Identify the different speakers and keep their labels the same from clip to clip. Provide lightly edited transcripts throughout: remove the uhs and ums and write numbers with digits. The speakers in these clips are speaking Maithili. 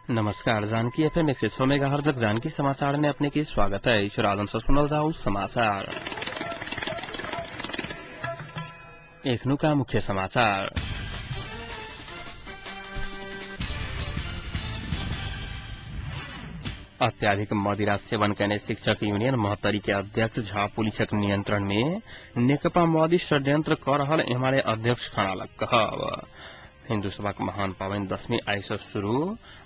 Speaker 1: नमस्कार, जानकी एफएम 106 मेगाहर्ट्ज जानकी समाचार में अपने के स्वागत है। राजन से सुनल जाऊ समाचार। एखनुका मुख्य समाचार। अत्याधिक मदिरा सेवन करने शिक्षक यूनियन महोत्तरी के अध्यक्ष झा पुलिसक नियंत्रण में नेकपा माओवादी षड्यंत्र कर रहल एमाले अध्यक्ष खनालक कहब। हिन्दू सभाक महान पावन दशमी आइ से शुरू।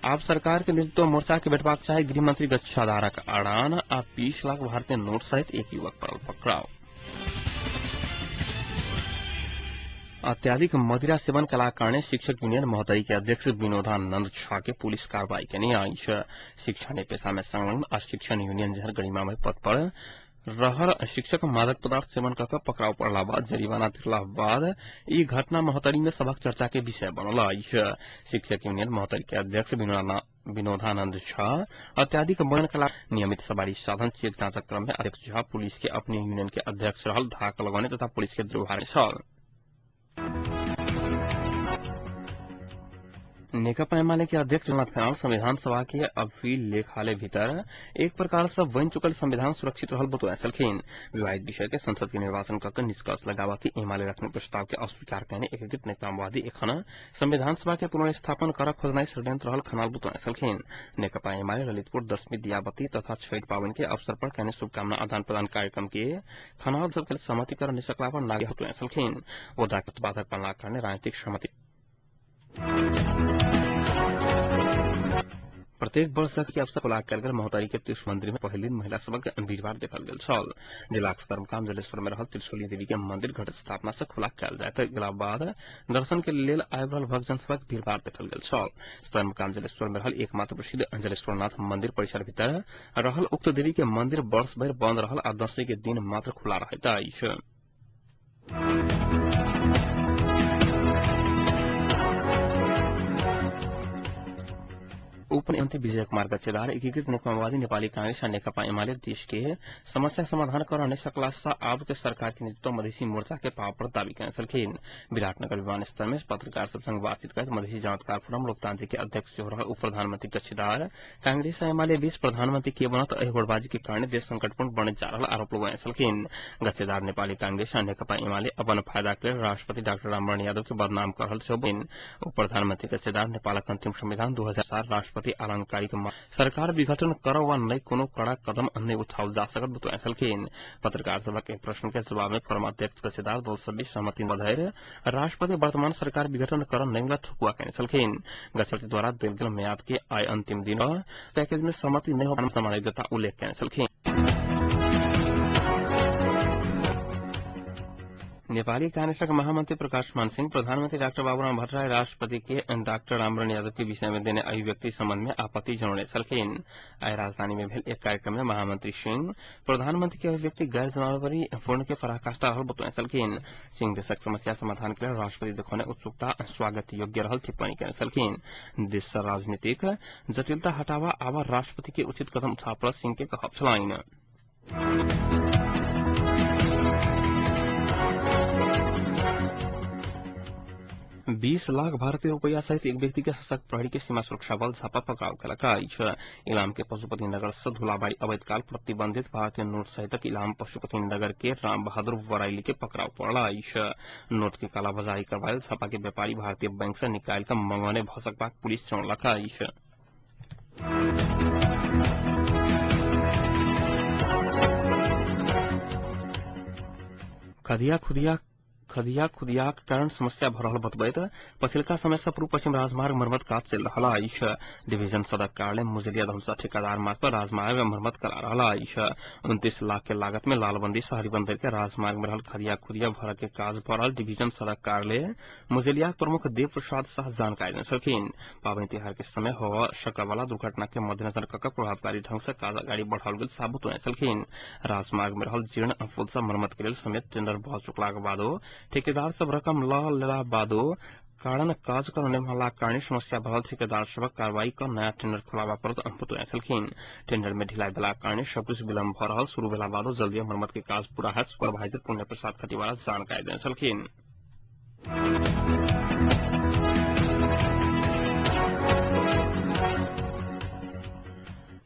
Speaker 1: आप सरकार के नेतृत्व मोर्चा के बैठबाक चाही गृहमंत्री गच्छाधारक अड़ान आ 20 लाख भारतीय नोट सहित एक युवक पर पकड़ाव। अत्याधिक मदिरा सेवन कला कारणे शिक्षक यूनियन महोत्तरी के अध्यक्ष विनोदानंद झा के पुलिस कार्रवाई केने अछि। शिक्षा ने पेशा में संलग्न आ शिक्षण यूनियन जहर गरिमामय पद पर रहल शिक्षक मादक पदार्थ सेवन कऽ पकड़ाव पड़ला बाद जरिमाना तिरला बाद ई घटना महोत्तरी में सभक चर्चा के विषय बनल अछि। शिक्षक यूनियन महोत्तरी के अध्यक्ष विनोदानंद झा अत्याधिक मदन कला नियमित सवारी साधन चेक जांचक क्रम में अध्यक्ष झा पुलिस के अपने यूनियन के अध्यक्ष रहल धाक लगौने तथा पुलिस के दुर्व्यवहार छल। नेकपा एमाले के अध्यक्ष झलनाथ खनाल संविधान सभा के अभिलेखालय भीतर एक प्रकार से बन चुकल संविधान सुरक्षित रहल बतौने छलखिन। विवादित विषय के संसद के निर्वाचन कऽ निष्कर्ष लगावा के एमाले रखने प्रस्ताव के अस्वीकार कयने एकीकृत नेकपा माओवादी एखन संविधान सभा के पुनर्स्थापन कर खोजनाइ षड्यंत्र रहल खनाल बतौने छलखिन। नेकपा एमाले ललितपुर दशमी दियाबती तथा छठि पावन के अवसर पर कयने शुभकामना आदान प्रदान कार्यक्रम के खनाल सबके सहमति कर नहि सकला पर नागरिक बतौने छलखिन। ओ बाधक बनलाक कारणे राजनीतिक सहमति प्रत्येक वर्ष के अवसर खुला कयल गेल महोत्तरी के त्रिशूल मंदिर में पहिल दिन महिला सबक भीड़भाड़ देखल गेल छल। जिलाक सदरमुकाम जलेश्वर में रहल त्रिशूली देवी के मंदिर घट स्थापना से खुला कयल जायत गेला बाद दर्शन के लेल आबि रहल भक्तजन सबक भीड़भाड़ देखल गेल छल। सदरमुकाम जलेश्वर में रहल एकमात्र प्रसिद्ध जलेश्वरनाथ मंदिर परिसर भीतर रहल उक्त देवी के मंदिर वर्ष भरि बंद रहल आ दशमी के दिन मात्र खुला रहैत अछि। उपमुख्यमंत्री विजय कुमार गच्छेदार एकीकृत नेकपा माओवादी नेपाली कांग्रेस आ नेकपा एमाले देश के समस्या समाधान कर नहि सकला से आब के सरकार के नेतृत्व मधेसी मोर्चा के पाव पर दावी कयने छलखिन। विराटनगर विमानस्थल में पत्रकार सब संग बातचीत करैत मधेसी जानकार फोरम लोकतांत्रिक के अध्यक्ष सेहो रहल उप प्रधानमंत्री गच्छेदार कांग्रेस आ एमाले बीच प्रधानमंत्री के बनत एहि होड़बाजी के कारणे देश संकटपूर्ण बनैत जा रहल आरोप लगौने छलखिन। गच्छेदार नेपाली कांग्रेस आ नेकपा एमाले अपन फायदा के लेल राष्ट्रपति डाक्टर रामवरण यादव के बदनाम कर रहल सेहो उप प्रधानमंत्री गच्छेदार नेपालक अंतिम संविधान 2004 राष्ट्रपति आलंकारिक सरकार विघटन कर वा नहि कोनो कड़ा कदम नहि उठाओल जा सकत बतौने छलखिन। पत्रकार सभक एक प्रश्न के जवाब में फोरम अध्यक्ष गच्छेदार दल सब बीच सहमति बधैर राष्ट्रपति वर्तमान सरकार विघटन कर नहि मिलत ठकुआ कयने छलखिन। गच्छेदार द्वारा देल गेल म्याद के आइ अंतिम दिन पैकेज में सहमति नहि हो सामान्यता उल्लेख कयने छलखिन। नेपाली कांग्रेसक महामंत्री प्रकाश मान सिंह प्रधानमंत्री डाक्टर बाबूराम भट्टराई राष्ट्रपति के डाक्टर रामवरण यादव के विषय में देने अभिव्यक्ति संबंध में आपत्ति जनौने छलखिन। आइ राजधानी में भेल एक कार्यक्रम में महामंत्री सिंह प्रधानमंत्री के अभिव्यक्ति गैर जिम्मेवारी पूर्ण के पराकाष्ठा रहल बतौने छलखिन। सिंह देशक समस्या समाधान के लेल राष्ट्रपति देखौने उत्सुकता स्वागत योग्य रहल टिप्पणी कयने छलखिन। देश सँ राजनीतिक जटिलता हटावा आब राष्ट्रपति के उचित कदम उठा पड़त सिंह के कहब छलनि। 20 लाख भारतीय रुपया सहित एक व्यक्ति के सशक्त प्रहरी के सीमा सुरक्षा बल झापा पकड़ाव केलक अछि। इलाम के पशुपति नगर से धुलाबाड़ी अवैध काल प्रतिबंधित भारतीय नोट सहितक इलाम पशुपति नगर के राम बहादुर वराइली के पकड़ाव पड़ल अछि। नोट के कालाबाजारी करवायल झापा के व्यापारी भारतीय बैंक से निकालि कऽ मंगौने भऽ सकबाक पुलिस जनौलक अछि। खदिया खुदियाक कारण समस्या भऽ रहल बतबैत पछिलका समय सँ पूर्व पश्चिम राजमार्ग मरम्मत काज चलि रहल अछि। डिवीजन सड़क कार्यालय मुजलिया धनुषा ठेकेदार मार्ग पर राजमार्ग मरम्मत करा रहल अछि। 29 लाख के लागत में लालबंदी से हरिबंदर के राजमार्ग में रहल खदिया खुदिया भरक के काज भऽ रहल डिवीजन सड़क कार्यालय मुजलिया प्रमुख देव प्रसाद शाह जानकारी देने छलखिन। पाबनि तिहार के समय होबय सकय वाला दुर्घटना के मद्देनजर कऽ के प्रभावकारी ढंग से काज अगाडि बढ़ाओल गेल साबुत बतौने छलखिन। राजमार्ग में रहल जीर्ण पुल सब मरम्मत के लेल समेत टेंडर भऽ चुकलाक बादो ठेकेदार सब रकम ल लेला बादो कारण काज कर नहि कारण समस्या भरल ठेकेदार सबक कार्रवाई क नया टेंडर खोलाबा पड़त बतौने छलखिन। टेंडर में ढिलाई भेलाक कारणे सबकिछु विलम्ब भऽ रहल शुरू भेला बादो जल्दी मरम्मत के काज पूरा हैत सुपरवाइजर पुण्य प्रसाद खतिवाड़ा जानकारी देने छलखिन।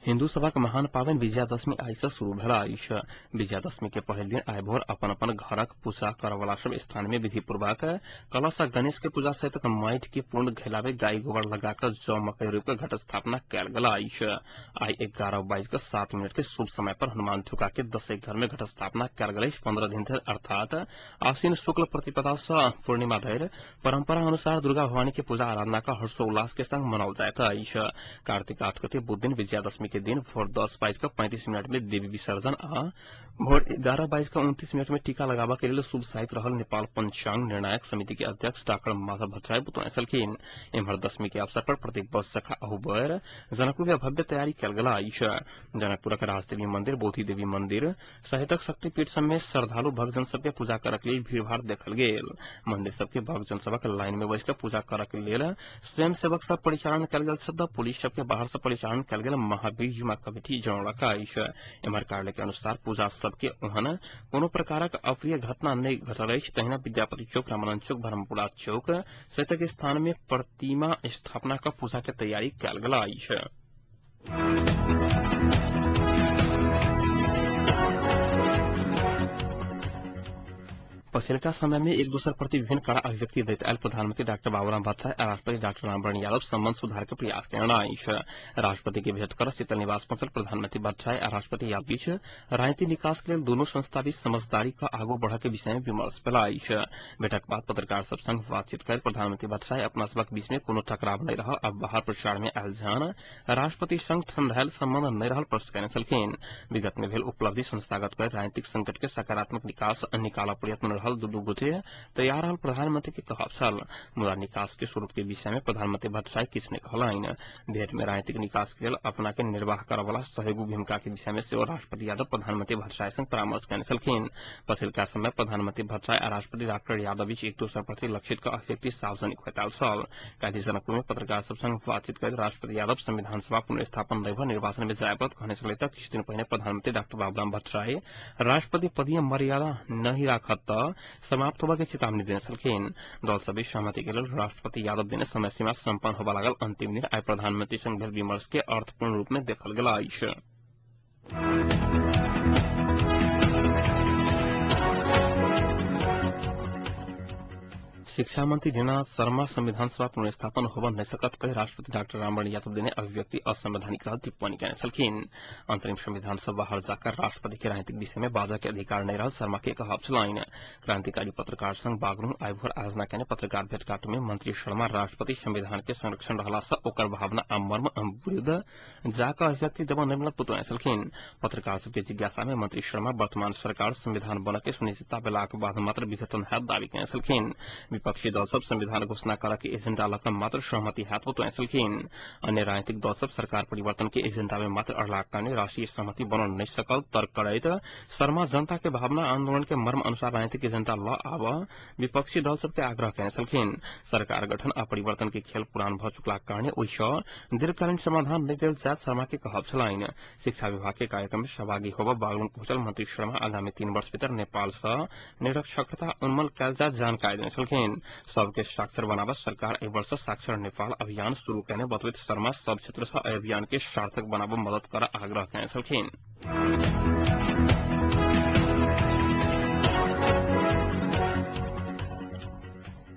Speaker 1: हिन्दू सभक महान पाबनि विजयादशमी आइ से शुरू भेल अछि। विजयादशमी के पहिल दिन आइ भोर अपन अपन घरक पूजा करऽवला सब स्थान में विधिपूर्वक कलश आ गणेश के पूजा सहित माटि के पूर्ण घैलावे गाय गोबर लगाकर जौ मकई रोपि कऽ घट स्थापना कयल गेल अछि। आइ 11:07 के शुभ समय पर हनुमान ठुका के 10 घर में घट स्थापना कयल गेल अछि। 15 दिन धरि अर्थात आश्विन शुक्ल प्रतिपदा सँ पूर्णिमा धरि परंपरा अनुसार दुर्गा भवानी के पूजा आराधना का हर्षोल्लास के संग मनाओल जाइत अछि। कार्तिक 8 गते बुध दिन विजयादशमी के दिन भोर 10:35 में देवी विसर्जन आ भोर 11:29 में टीका लगाबऽ के लेल शुभ साइत रहल नेपाल पंचांग निर्णायक समिति के अध्यक्ष डाक्टर माधव भट्टराई बतौने छलखिन। एम्हर दशमी के अवसर पर प्रत्येक वर्ष जकाँ अहू बेर जनकपुर में भव्य तैयारी कयल गेल अछि। जनकपुरक राजदेवी मंदिर, बोधि देवी मंदिर सहितक शक्तिपीठ सब में श्रद्धालु भक्तजन सबके पूजा करऽ के लेल भीड़भाड़ देखल गेल। मंदिर सबके भक्तजन सबक लाइन में बैस कऽ पूजा करऽ के लेल स्वयंसेवक सब परिचालन कयल गेल छल। पुलिस सबके बाहर से परिचालन कयल गेल महावीर जुमा कमिटी जनौलक अछि। एम्हर कार्यालय के अनुसार पूजा सबके ओहन कोनो प्रकारक अप्रिय घटना नहि घटल अछि। तहिना विद्यापति चौक, रामानंद चौक, ब्रह्मपुरा चौक सहितक स्थान में प्रतिमा स्थापना कऽ पूजा के तैयारी कयल गेल अछि। पछिल्का समय में एक दोसर प्रति विभिन्न कड़ा अभिव्यक्ति दैत आयल प्रधानमंत्री डाक्टर बाबूराम भट्टराई आ राष्ट्रपति डाक्टर रामवरण यादव संबंध सुधार के प्रयास केने अछि। राष्ट्रपति के भेंट कर शीतल निवास पहुंचल प्रधानमंत्री भट्टराई आ राष्ट्रपति यादव बीच राजनीतिक निकास के लेल दुनू संस्था बीच समझदारी क आगू बढ़य के विषय में विमर्श भेल अछि। भेटक बाद पत्रकार सब संग बातचीत करैत प्रधानमंत्री भट्टराई अपना सबक बीच में कोनो टकराव नहि रहल आ बाहर प्रचार में आयल जहन राष्ट्रपति संग ठंडायल संबंध नहि रहल प्रश्न केने छलखिन। विगत में भेल उपलब्धि संस्थागत कर राजनीतिक संकट के सकारात्मक निकास निकालऽ प्रयत्न रहल दुनू गोटे तैयार रहल प्रधानमंत्री के कहब छल। मुदा निकास के स्वरूप के विषय में प्रधानमंत्री भट्टराई किछु नहि कहलनि। भेंट में राजनीतिक निकास के लेल अपना के निर्वाह करऽ वाला सहयोगी भूमिका के विषय में सेहो राष्ट्रपति यादव प्रधानमंत्री भट्टराई संग परामर्श केने छलखिन। पछिल्का समय प्रधानमंत्री भट्टराई आ राष्ट्रपति डाक्टर यादव बीच एक दोसर प्रति लक्षित क अभिव्यक्ति सार्वजनिक होइत आयल छल। काल्हि जनकपुर में पत्रकार सब संग बातचीत करैत राष्ट्रपति यादव संविधान सभा पुनर्स्थापन नहि भऽ निर्वाचन में जाय पड़त कहने छलै त किछु दिन पहिने प्रधानमंत्री डाक्टर बाबूराम भट्टराई राष्ट्रपति पदीय मर्यादा नहि राखत त समाप्त होबऽ के चेतावनी देने छलखिन। दल सब बीच सहमति के लेल राष्ट्रपति यादव देने समय सीमा सम्पन्न होबऽ लागल अंतिम दिन आइ प्रधानमंत्री संग भेल विमर्श के अर्थपूर्ण रूप में देखल गेल अछि। शिक्षा मंत्री रीना शर्मा संविधान सभा पुनर्स्थापन होबऽ नहि सकत कहि राष्ट्रपति डाक्टर रामवरण यादव देने अभिव्यक्ति असंवैधानिक रहल टिप्पणी केने छलखिन। अंतरिम संविधान सभा बाहर जाकर राष्ट्रपति के राजनीतिक विषय में बाजऽ के अधिकार नहि रहल शर्मा के कहब छलनि। क्रांतिकारी पत्रकार संघ बागलुंग आइ भोर आयोजना केने पत्रकार भेटघाट में मंत्री शर्मा राष्ट्रपति संविधान के संरक्षण रहला सँ ओकर भावना आ मर्म विरूद्ध जाकऽ अभिव्यक्ति देबऽ नहि मिलत बतौने छलखिन। पत्रकार सबके जिज्ञासा में मंत्री शर्मा वर्तमान सरकार संविधान बनऽ के सुनिश्चितता भेलाक बाद मात्र विघटन हैत दावी केने छलखिन। विपक्षी दल सब संविधान घोषणा करऽ के एजेंडा लऽ कऽ मात्र सहमति हैत बतौने छलखिन। अन्य राजनीतिक दल सब सरकार परिवर्तन के एजेंडा में मात्र अड़लाक कारणे राष्ट्रीय सहमति बनऽ नहि सकल तर्क करैत शर्मा जनता के भावना आंदोलन के मर्म अनुसार राजनीतिक एजेंडा लऽ आबऽ विपक्षी दल सबके आग्रह केने छलखिन। सरकार गठन आ परिवर्तन के खेल पुरान भऽ चुकलाक कारणे ओहि सँ दीर्घकालीन समाधान नहि देल जायत शर्मा के कहब छलनि। शिक्षा विभाग के कार्यक्रम में सहभागी होबऽ बागलुंग पहुंचल मंत्री शर्मा आगामी 3 वर्ष भीतर नेपाल सँ निरक्षरता उन्मूलन कयल जायत जानकारी देने छलखिन। सबके साक्षर बनाबऽ सरकार एहि वर्ष साक्षर नेपाल अभियान शुरू केने बतबैत शर्मा सब क्षेत्र सँ एहि अभियान के सार्थक बनाबऽ मदद करऽ आग्रह केने छलखिन।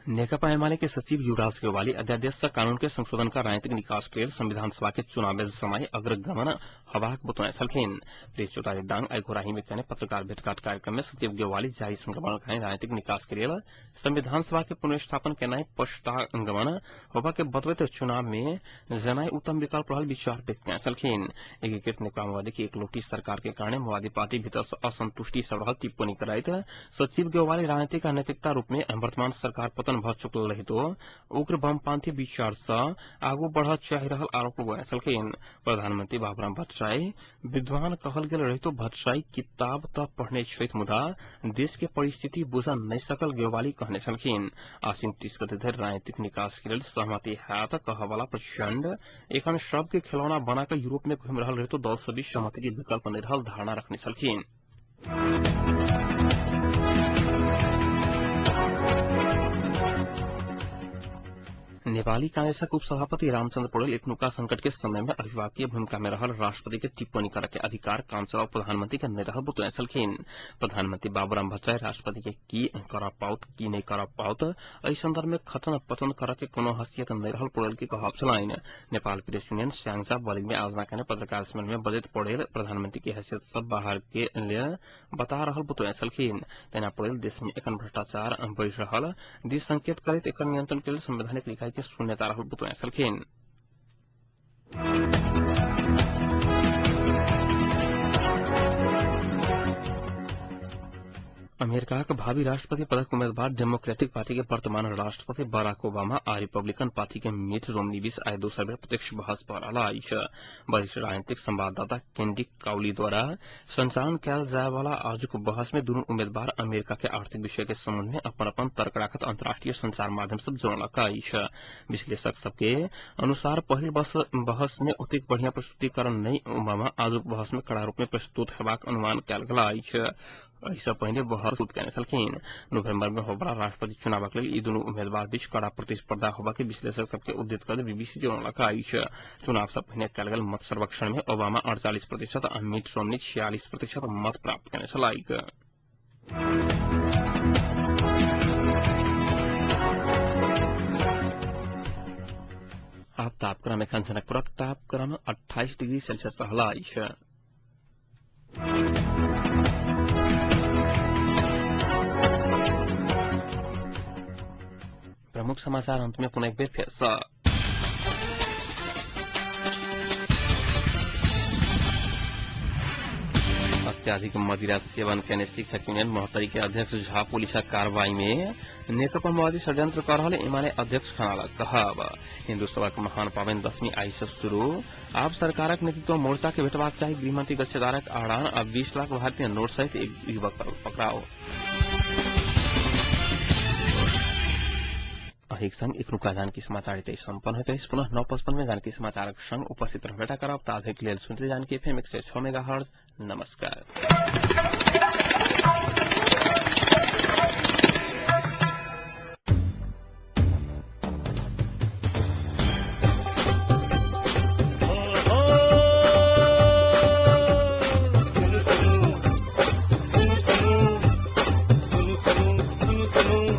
Speaker 1: नेकपा एमाले के सचिव युवराज गेवाली अध्यादेश सँ कानून के संशोधन का राजनीतिक निकास के लेल संविधान सभा के चुनाव में समय अग्रगमन हवाक बतौने छलखिन। प्रेस चौतारी दाङ आइ घोराही में केने पत्रकार भेटघाट कार्यक्रम में सचिव गेवाली जारी संक्रमण कालीन राजनीतिक निकास के लेल संविधान सभा के पुनर्स्थापन केनाइ पश्चागमन होबा के बतबैत चुनाव में जनाइ उत्तम विकल्प रहल विचार व्यक्त केने छलखिन। एकीकृत नेकपा माओवादी के एकलौटी सरकार के कारणे माओवादी पार्टी भीतर सँ असंतुष्टि सब रहल टिप्पणी करैत सचिव गेवाली राजनीतिक आ नैतिकता रूप में वर्तमान सरकार पतन भऽ चुकल रहितो उग्र वामपंथी विचार सँ आगू बढ़ऽ चाहि रहल आरोप लगौने छलखिन। प्रधानमंत्री बाबूराम भट्टराई विद्वान कहल गेल रहितो भट्टराई किताब तऽ पढ़ने छथि मुदा देश के परिस्थिति बुझऽ नहि सकल गेवाली कहने छलखिन। आश्विन 30 गते धरि राजनीतिक निकास के लेल सहमति हैत कहऽवला प्रचण्ड एखन सबके खिलौना बना कऽ यूरोप में घुमि रहल रहितो दल सब बीच सहमति के विकल्प नहि रहल धारणा रखने छलखिन। नेपाली कांग्रेसक उपसभापति रामचंद्र पौडेल एखनुका संकट के समय में अभिभावकीय भूमिका में रहल राष्ट्रपति के टिप्पणी करे के अधिकार कामचलाऊ प्रधानमंत्री के नहीं रहल बतौने छलखिन। प्रधानमंत्री बाबूराम भट्टराई राष्ट्रपति के की कर पाउत की नहीं कर पाउत एहि संदर्भ में खचन पचन करे के कोनो हैसियत नहीं रहल पौडेल के कहब छलनि। नेपाल प्रेस यूनियन स्यांगजा बलिंग में आयोजना केने पत्रकार सम्मेलन में बजैत पौडेल प्रधानमंत्री के हैसियत सब बाहर के लेल बता रहल बतौने छलखिन। तहिना पौडेल देश में एखन भ्रष्टाचार बढ़ि रहल दिस संकेत करैत एकर नियंत्रण के लेल संवैधानिक इकाई के शून्यता रहल बतौने छलखिन। अमेरिकाक भावी राष्ट्रपति पदक उम्मीदवार डेमोक्रेटिक पार्टी के वर्तमान राष्ट्रपति बराक ओबामा आ रिपब्लिकन पार्टी के मिट रोमनी बीच आइ दोसर बेर प्रत्यक्ष बहस भऽ रहल अछि। वरिष्ठ राजनीतिक संवाददाता केंडी काउली द्वारा संचालन कयल जाय वाला आजुक बहस में दुनू उम्मीदवार अमेरिका के आर्थिक विषय के संबंध में अपन अपन तर्क राखत अंतर्राष्ट्रीय संचार माध्यम सब जोड़लक अछि। विश्लेषक सबके अनुसार पहिल बहस में ओतेक बढ़िया प्रस्तुतिकरण नहि ओबामा आजुक बहस में कड़ा रूप में प्रस्तुत हेबाक अनुमान कयल गेल अछि। एहिसँ पहिने बहस केने छलखिन। नवंबर में होबला राष्ट्रपति चुनावक लेल ई दुनू उम्मीदवार बीच कड़ा प्रतिस्पर्धा होबाक विश्लेषक सबके उद्धृत करैत बीबीसी जनौलक अछि। चुनाव सँ पहिने कयल गेल मत सर्वेक्षण में ओबामा 48% आ मिट रोमनी 46% मत प्राप्त केने छलैक। आब तापक्रम एखन जनकपुरक तापक्रम 28 डिग्री सेल्सियस रहल अछि। प्रमुख समाचार अंत में पुनः एक बेर फेर सँ। अत्याधिक मदिरा सेवन केने शिक्षक यूनियन महोत्तरी के अध्यक्ष झा पुलिसक कार्रवाई में नेकपा माओवादी षड्यंत्र कर रहल एमाले अध्यक्ष खनालक कहब। हिन्दू सभक महान पाबनि दशमी आइ सँ शुरू। आब सरकारक नेतृत्व मोर्चा के भेटबाक चाही गृहमंत्री गच्छेदारक आह्वान। आ 20 लाख भारतीय नोट सहित एक युवक पर पकड़ाओ। अहिक संग एखनुका जानकी समाचार एतै सम्पन्न होइत अछि। पुनः 9:55 में जानकी समाचारक संग उपस्थित रहबेटा करब। ताधरिक लेल सुनते जानकी एफएम 106 मेगाहर्ट्ज। नमस्कार।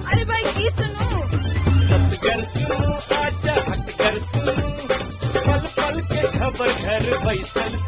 Speaker 2: अरे भाई की सुनू,
Speaker 3: पल पल के खबर घर बैसल।